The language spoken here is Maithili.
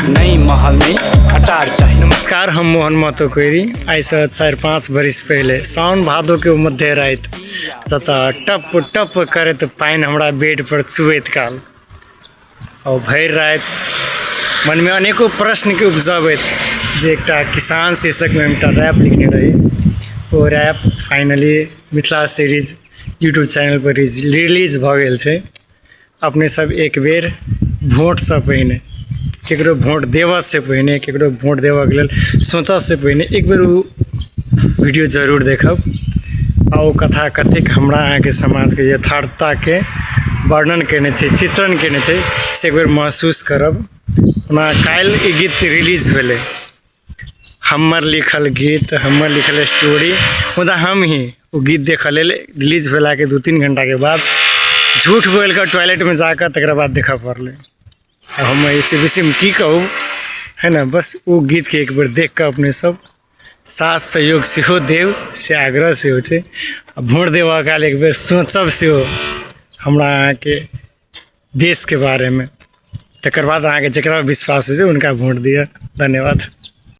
नहि महल नहि अटार चाही। नमस्कार, हम मोहन महतो कोइरी। आइसँ 4-5 बरिस पहिले साउन भादोके मध्य राति जतऽ टप टप करैत पानि हमरा बेड पर चुबैत काल आओर भरि राति मनमे अनेको प्रश्नके उपजबैत जे एकटा किसान शीर्षकमे हम एकटा रैप लिखने रही, ओ rap finally Mithila series YouTube चैनलपर रिलीज भऽ गेल छै। अपने सब एक बेर भोटसँ पहिने, ककरो भोट देबऽसँ पहिने, ककरो भोट देबऽके लेल सोचऽसँ पहिने एक बेर ओ वीडियो जरूर देखब आ ओ कथा कतेक हमरा अहाँके समाजके यथार्थताके वर्णन कयने छै, चित्रण कयने छै, से एक बेर महसूस करब। ओना काल्हि ई गीत रिलीज भेलै, हमर लिखल गीत, हमर लिखल स्टोरी, मुदा हम ही ओ गीत देखऽ लेल रिलीज भेलाके 2-3 घण्टाके बाद झूठ बोलि कऽ टॉयलेटमे जा कऽ तकरा बाद देखऽ पड़लै। आब हम एहिसँ बेसीमे की कहू, है ने? बस ओ गीतके एक बेर देख कऽ अपने सब साथ सहयोग सेहो देब से आग्रह सेहो छै आ भोट देबऽ काल एक बेर सोचब सेहो हमरा अहाँके देशके बारेमे, तकर बाद अहाँके जकरा विश्वास होइ छै हुनका भोट दिअ। धन्यवाद।